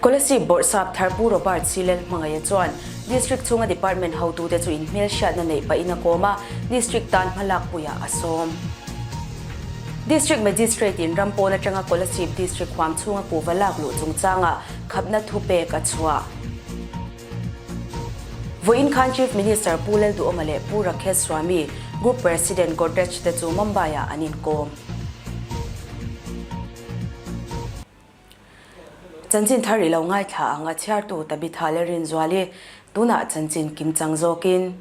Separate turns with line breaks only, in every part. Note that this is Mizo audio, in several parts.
Kolasib Bawrhsap thar Pu Robert Silel Hmangaia chuan District chhunga Department hotute chu inhmelhriatna neih pahin a kawm a, District tan hmalakpuiah a sawm. District Magistrate in ram pawn atanga Kolasib District huam chhunga kuhva lak luh chungchangah khapna thupek a chhuah. Vawiin khan Chief Minister Pu Lalduhawma leh Pu Rakesh Swamy, Group President Godrej te chu Mumbai-ah an inkawm. Chanchin thar i lo ngaithla ang a chhiartu Tabitha leh Rinzuali, tunah chanchin kimchang zawkin.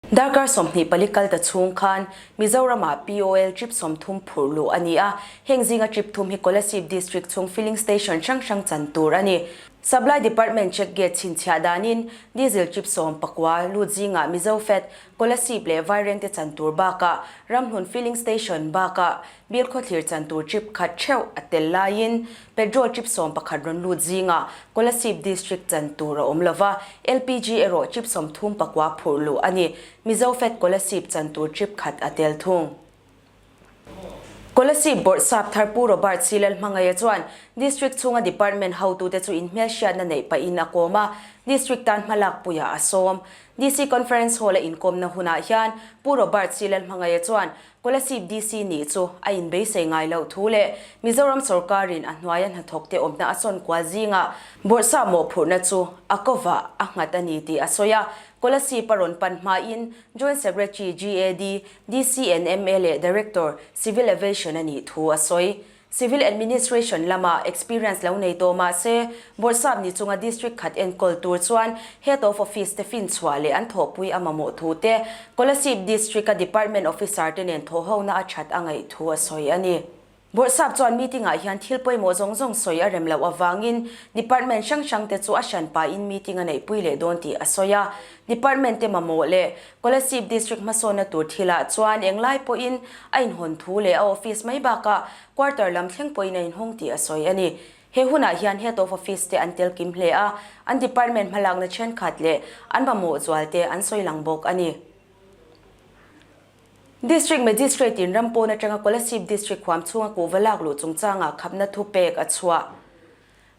Darkar 24 kal ta chhung khan Mizoramah POL trip 30 phurh luh a ni a, heng zinga trip thum hi Kolasib District chhung filling station hrang hrang chan tur a ni. Supply Department check gate chhinchhiah danin Diesel trip 19 lut zingah Mizo Fat, Kolasib leh Vairengte chan tur bakah Ramhlun filling station bakah Bilkhawthlir chan tur trip khat theuh a tel laiin petrol trip 11 rawn lut zingah Kolasib District chan tur a awm lova, LPG erawh trip 39 phurh luh a ni. Mizo Fat Kolasib chan tur trip khat a tel thung. Kolasib Bawrhsap thar Pu Robert Silal Hmangaia chuan District chhunga Department hotute chu inhmelhriatna neih pahin a kawm a, District tan hmalakpuiah a sawm. DC Conference Hall-a inkawmna hunah hian Pu Robert Silal Hmangaia chuan Kolasib DC nih chu a inbeisei ngai loh thu leh Mizoram sorkarin a hnuaia hnathawkte awmna a sawn kual zingah bawrhsah mawhphurhna chu a kovah a nghat a ni tih a sawi a. Kolasib a rawn pan hmain Joint Secretary GAD, DCNMA leh Director, Civil Aviation a nih thu a sawi. Civil Administration lama experience lo nei tawh mah se, Bawrhsap ni chunga District khat enkawl tur chuan Head of Office te finchhuah leh an thawhpui a mamawh thu te, Kolasib District-a Department Officer te nen thawhhona a that a ngaih thu a sawi a ni. Bawrhsap chuan meeting-ah hian thil pawimawh zawng zawng sawi a rem loh avangin Department hrang hrang te chu a hran pahin meeting a neihpui leh dawn tih a sawi a. Department te mamawh leh Kolasib District hmasawnna tur thilah chuan englai pawhin a inhawn thu leh a office mai bakah quarter lam thleng pawhin a inhawng tih a sawi a ni. He hunah hian Head of Office te an tel kim hle a, an department hmalakna thenkhat leh an mamawh zual te an sawi lang bawk a ni. District Magistrate in ram pawn atanga Kolasib District huam chhunga kuhva lak luh chungchangah khapna thupek a chhuah.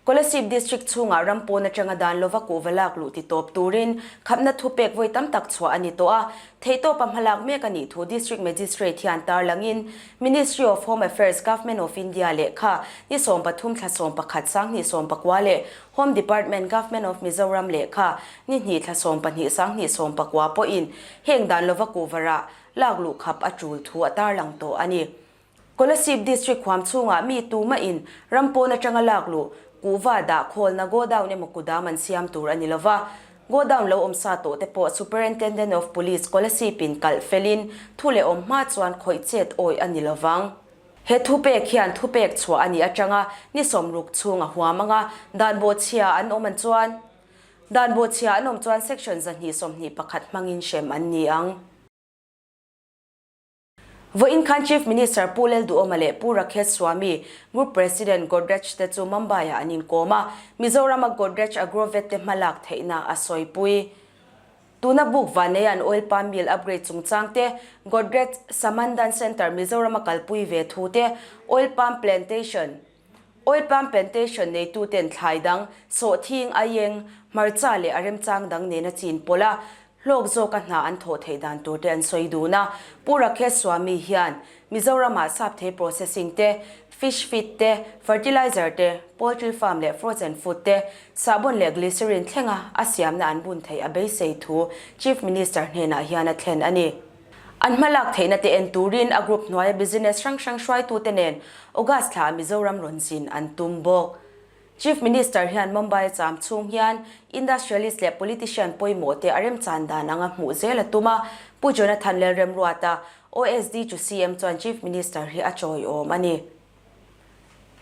Kolasib District chhungah ram pawn atanga dan lova kuhva lak luh ti tawp turin khapna thupek vawi tam tak chhuah a ni tawh a, theihtawpa hmalak mek a nih thu District Magistrate hian tarlangin Ministry of Home Affairs Government of India lehkha ni 13 thla 11 2019 leh Home Department Government of Mizoram lehkha ni 2 thla 12 2019 pawhin heng dan lova kuhva rah lak luh khap a tul thu a tarlang tawh a ni. Kolasib District huam chhungah mi tumahin ram pawn atanga lak luh kuhva dah khawlna godown emaw kudam an siam tur a ni lova. Godown lo awm sa tawh te pawh Superintendent of Police Kolasib in kalh felin thu leh awm hma chuan khawih chet awih a ni lovang. He thupek hian thupek chhuah a nih atanga ni 60 chhung a huam anga dan bawhchhia an awm an chuan dan bawhchhia an awm chuan Section 221 hmangin hrem an ni ang. Vawiin khan Chief Minister Pu Lalduhawma leh Pu Rakesh Swamy, Group President Godrej te chu Mumbai-ah an inkawm a, Mizorama Godrej Agrovet te hmalak theihna a sawipui. Tuna buk vanneia an oil palm mill upgrade chungchang te, Godrej Samandan Centre Mizorama kalpui ve thu te, oil palm plantation, Oil palm plantation neituten thlai dang, sawhthing, aieng, hmarcha leh a remchang dang nena chin pawlh a, hlawk zawka hna an thawh theih dan tur te an sawi dun a. Pu Rakesh Swamy hian Mizoramah sapthei processing te, fish feed te, fertilizer te, poultry farm leh frozen food te, sahbawn leh glycerine thlenga a siamna an bun theih a beisei thu Chief Minister hnenah hian a thlen a ni. An hmalak theihna te en turin a group hnuaia business hrang hrang hruaitute nen August thla Mizoram rawn zin an tum bawk. Chief Minister hian Mumbai a cham chhung hian industrialist leh politician pawimawh te a remchan dan anga hmuh zel a tum a, Pu Jonathan Lalremruata, OSD chu CM chuan Chief Minister hi a chawiawm a ni.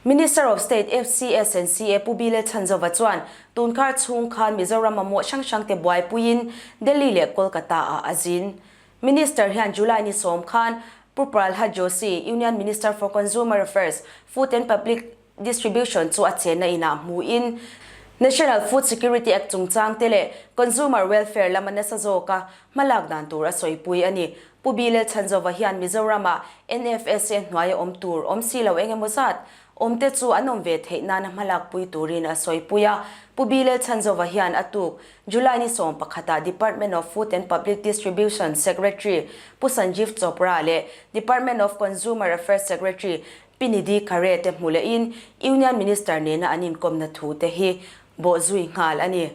Minister of State FCS and CA Pu Bile Chhanzova chuan tunkar chhung khan Mizoram mamawh hrang hrang te buaipuiin Delhi leh Kolkata ah a zin. Minister hian July ni 10 khan Pu Pralhad Joshi, Union Minister for Consumer Affairs, Food and Public Distribution chu a chenna inah hmuin National Food Security Act chungchang te leh Consumer Welfare lama nasa zawka hmalak dan tur a sawipui a ni. Pu Bilel Chhanzova hian Mizoramah NFSA hnuaia awm tur awm si lo eng emaw zat Awmte chu an awm ve theih nana hmalakpui turin a sawipui a. Pu Bilel Chhanzova hian a tuk July ni 11 ah Department of Food and Public Distribution Secretary Pu Sanjeev Chopra leh Department of Consumer Affairs Secretary Pi Nidhi Khare te hmu lehin Union Minister nena an inkawmna thu te hi bawhzui nghal a ni.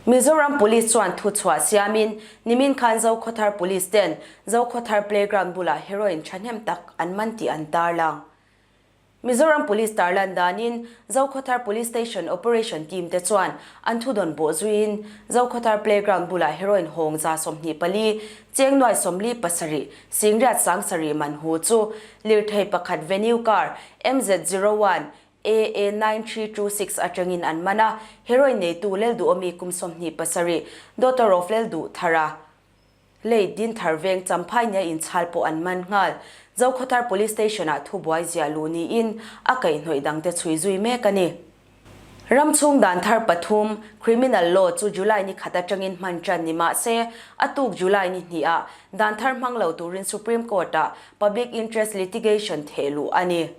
Mizoram Police chuan thu chhuah siamin nimin khan Zokhawthar Police ten Zokhawthar Playground bulah heroin thahnem tak an man tih an tarlang. Mizoram Police tarlan danin Zokhawthar Police Station Operation Team te chuan an thudawn bawh zuiin Zokhawthar Playground bulah heroin hawng 24, cheng nuai 47, singriat sangsarih man hu chu lirthei pakhat venue car MZ 01 AA 9326 atangin an man a, heroin neitu Lelduhawmi kum 27, daughter of Lelduhthara lei Dinthar veng Champhai nia inchhal pawh an man nghal. Zokhawthar Police Station-ah thubuai ziah luh niin a kaihhnawih dangte chhui zui mek a ni. Ram chhung dan thar pathum, Criminal Law, chu July ni khat atangin hman tan ni mah se, a tuk July ni hnihah dan thar hmang lo turin Supreme Court-ah Public Interest Litigation theh luh a ni.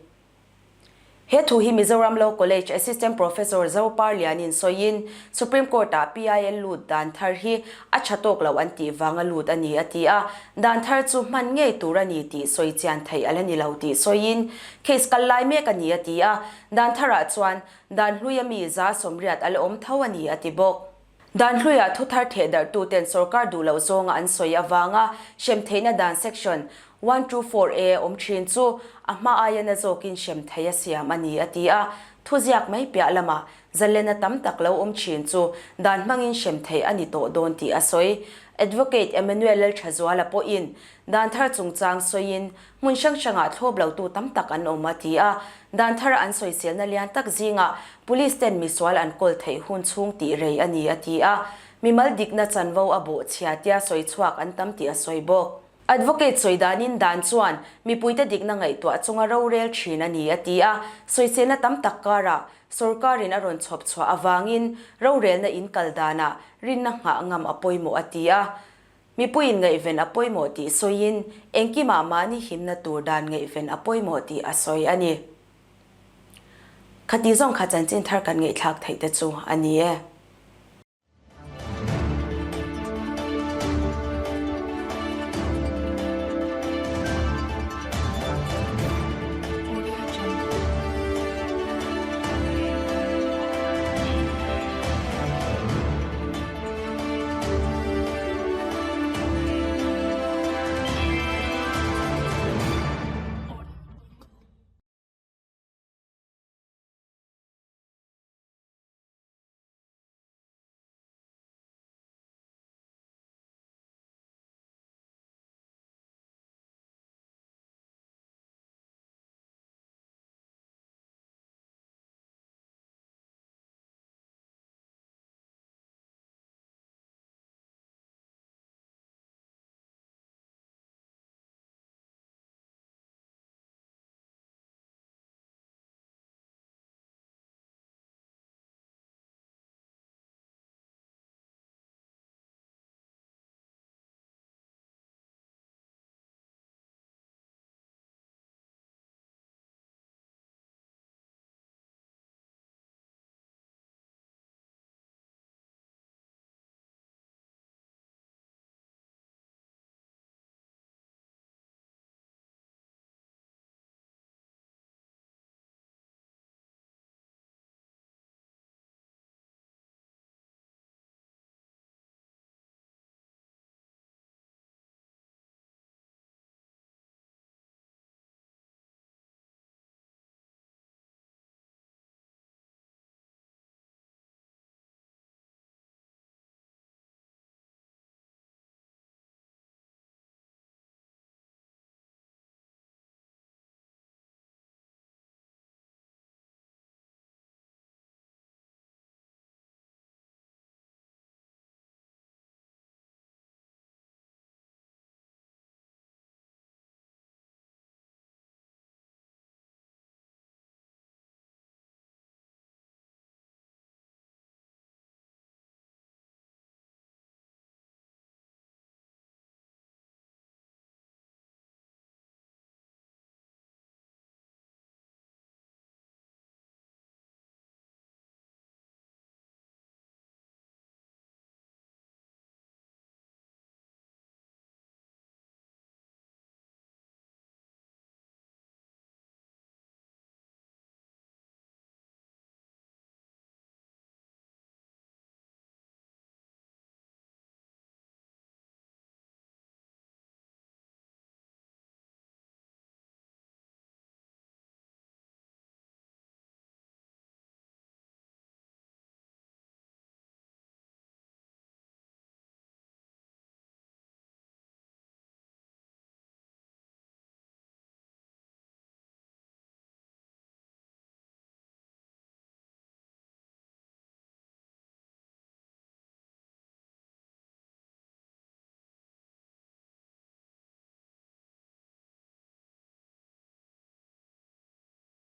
He thu hi Mizoram Law College Assistant Professor Zopar Lianin sawiin, Supreme Court-ah PIL lut dan thar hi a tha tawk lo an tih vanga lut a ni a ti a, dan thar chu hman ngei tur a ni tih sawi chian theih a la ni lo tih sawiin, case kal lai mek a ni a ti a, dan tharah chuan dan hluia mi 180 a la awm tho a ni a ti bawk. Dan hluiah thu thar theh darhtuten sorkar duh loh zawnga an sawi avanga hrem theihna dan section 124A awm thin chu a hma aia na zawkin hrem theih a siam a ni a ti a. Thuziak mai piah lamah zalena tam tak lo awm thin chu dan hmangin hrem theih a ni tawh dawn tih a sawi. Advocate Emmanuel Lalthazuala pawhin dan thar chungchang sawiin Hmun hrang hrangah thlawp lotu tam tak an awm a ti a, dan thara an sawiselna lian tak zingah Police ten misual an kawl theih hun chhung tih rei a ni a ti a, mimal dikna chanvo a bawh chhia tia sawi chhuak an tam tih a sawi bawk. Advocate sawi danin dan chuan mipuite dikna ngaihtuah chunga rorel thin a ni a ti a, sawiselna tam tak karah sorkarin a rawn chhawp chhuah avangin rorelna in kal danah rinna nghah ngam a pawimawh a ti a. Mipuiin ngaihven a pawimawh tih sawiin engkimah mahni himna tur dan ngaihven a pawimawh tih a sawi a ni. Khati zawng kha chanchin thar kan ngaihthlak theih te chu a ni e.